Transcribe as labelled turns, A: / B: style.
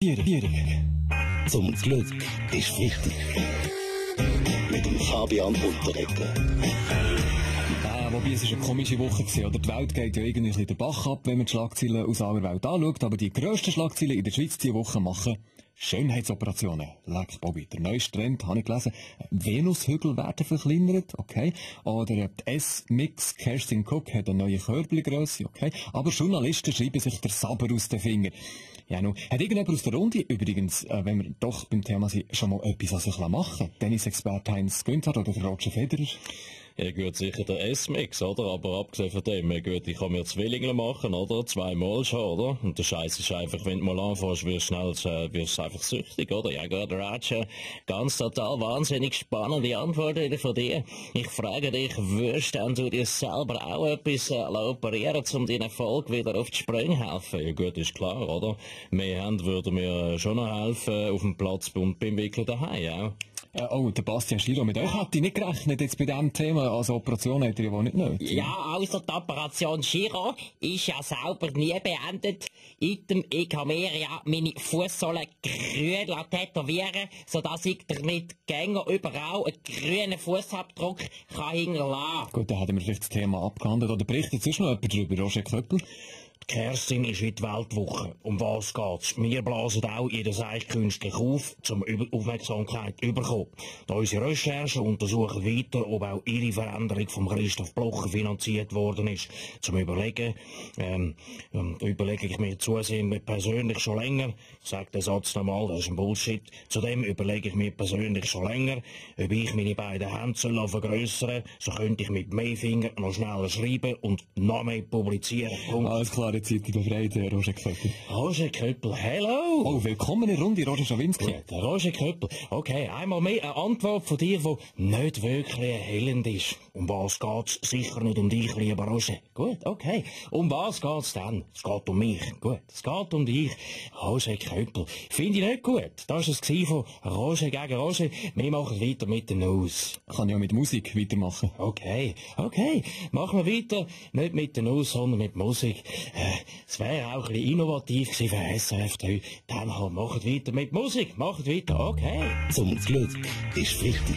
A: Zum Glück ist wichtig. Mit dem Fabian Unterreger.
B: Wobei es ist eine komische Woche gewesen, oder? Die Welt geht ja irgendwie ein bisschen den Bach ab, wenn man die Schlagzeilen aus aller Welt anschaut, aber die grössten Schlagzeilen in der Schweiz diese Woche machen Schönheitsoperationen. Leck, Bobby, der neueste Trend, habe ich gelesen. Venushügel werden verkleinert, okay. Oder die S-Mix Kerstin Cook hat eine neue Körbelgrösse, okay. Aber Journalisten schreiben sich der Saber aus den Fingern. Ja, nun, hat irgendjemand aus der Runde, übrigens, wenn wir doch beim Thema sind, schon mal etwas an sich machen? Tennisexperte Heinz Günther oder der Roger Federer?
C: Ja gut, sicher der S-Mix, oder? Aber abgesehen von dem, ja gut, ich kann mir Zwillinge machen, oder? 2-mal schon, oder? Und der Scheiß ist einfach, wenn du mal anfängst, wirst du einfach süchtig, oder? Ja gut, Roger, ganz total wahnsinnig spannende Antwort wieder von dir. Ich frage dich, würdest du dir selber auch etwas operieren, um deinen Erfolg wieder auf die Sprünge helfen? Ja gut, ist klar, oder? Mehr Hände würden mir schon noch helfen, auf dem Platz und beim Wickeln daheim, auch.
B: Oh, der Bastian Schilo, mit euch hätte ich nicht gerechnet, jetzt bei diesem Thema. Also Operation hat er ja wohl nicht nötig.
D: Ja, also die Operation Giro ist ja selber nie beendet. Item, ich habe mir ja meine Fußsohlen grün tätowieren, sodass ich damit Gänger überall einen grünen Fußabdruck kann hinterlassen.
B: Gut, dann hätten wir vielleicht das Thema abgehandelt. Oder berichtet sonst noch jemand drüber, Roger Köppel?
E: Kerstin ist in die Weltwoche. Um was geht's? Wir blasen auch jedes Eich künstlich auf, um Aufmerksamkeit zu bekommen. Da unsere Recherchen untersuchen weiter, ob auch ihre Veränderung von Christoph Blocher finanziert worden ist. Zum Überlegen, überlege ich mir zusehends persönlich schon länger, ich sage den Satz nochmal, das ist ein Bullshit, zudem überlege ich mir persönlich schon länger, ob ich meine beiden Hände vergrössern soll, so könnte ich mit mehr Fingern noch schneller schreiben und noch mehr publizieren.
B: Alles klar. Zeit befreit, Roger Köppel.
E: Roger Köppel, hello!
B: Oh, willkommen in der Runde, Roger Schawinski.
E: Ja, Roger Köppel, okay, einmal mehr eine Antwort von dir, die nicht wirklich erhellend ist. Um was geht's? Sicher nicht um dich, lieber Roger. Gut, okay. Um was geht's denn? Es geht um mich. Gut, es geht um dich. Roger Köppel. Finde ich nicht gut. Das war es von Roger gegen Roger. Wir machen weiter mit den News.
B: Kann ja mit Musik weitermachen.
E: Okay. Machen wir weiter. Nicht mit den News, sondern mit Musik. Es wäre auch ein bisschen innovativ gewesen für SRF 3. Dann macht weiter mit Musik. Macht weiter, okay.
A: Zum Glück ist wichtig.